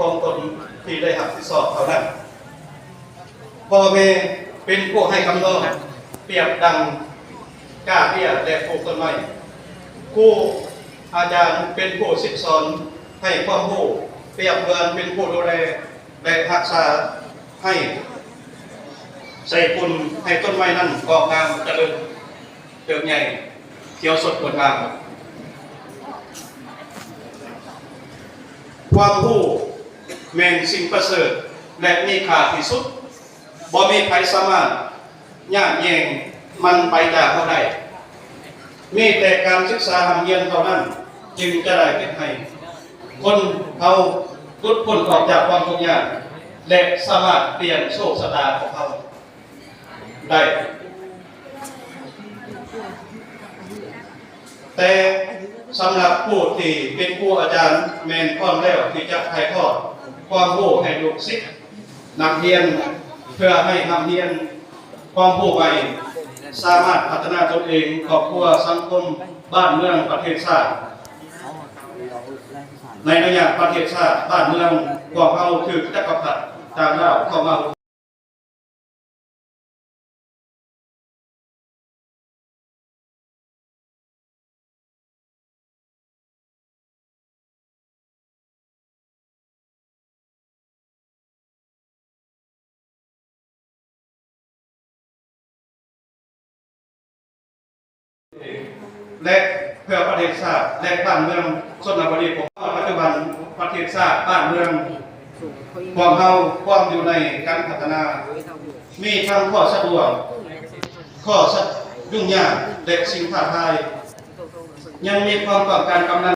ຂອງຕົນທີ່ໄດ້ຮັບຜິດຊອບເທົ່ານັ້ນ. ພໍ່ແມ່ເປັນຜູ້ໃຫ້ຄຳນອງ ປຽບດັ່ງກ້າເບ້ຍ ແລະ ປູກຕົ້ນໄມ້. ຄູອາຈານເປັນຜູ້ສິດສອນໃຫ້ຄວາມຮູ້ ປຽບເໝືອນເປັນຜູ້ດູແລ ແລະ ຮັກສາໃຫ້ໃສ່ຝຸ່ນ ໃຫ້ຕົ້ນໄມ້ນັ້ນງອກງາມຈະເລີນເຕີບໃຫຍ່ ຂຽວສົດງົດງາມ. ຄວາມຮູ້ແມ່ນສິ່ງປະເສີດ ແລະ ມີຄ່າທີ່ສຸດ. ບໍ່ມີໃຜສາມາດຍາດແຍ່ງມັນໄປຈາກເຮົາໄດ້. ມີແຕ່ການສຶກສາຮ່ຳຮຽນເທົ່ານັ້ນ ຈຶ່ງຈະໄດ້ເຮັດໃຫ້ຄົນເຮົາຫຼຸດພົ້ນອອກຈາກຄວາມທຸກຍາກ ແລະ ສາມາດປ່ຽນໂຊກຊະຕາຂອງເຮົາໄດ້. ແຕ່ສຳລັບຜູ້ທີ່ເປັນຄູອາຈານ ແມ່ນພ້ອມແລ້ວທີ່ຈະຖ່າຍທອດຄວາມຮູ້ໃຫ້ລູກສິດນັກຮຽນ ເພື່ອໃຫ້ນັກຮຽນຄວາມຮູ້ໃໝ່ ສາມາດພັດທະນາຕົນເອງ, ຄອບຄົວ, ສັງຄົມ, ບ້ານເມືອງ, ປະເທດຊາດ. ໃນໄລຍະປະເທດຊາດ, ບ້ານເມືອງ, ພວກເຮົາຖືກຈັກກະພັດຕ່າງດ້າວເຂົ້າມາ ແລະ ເພື່ອປະເທດຊາດ ແລະ ບ້ານເມືອງຊົນນະບໍລີຂອງເຮົາ. ປັດຈຸບັນປະເທດຊາດ ບ້ານເມືອງຂອງເຮົາພວມຢູ່ໃນການພັດທະນາ, ມີທັງຂໍ້ສະດວກ, ຂໍ້ສະ ຫຍຸ້ງຍາກ ແລະ ສິ່ງທ້າທາຍ, ຍັງມີຄວາມຕ້ອງການກຳລັງ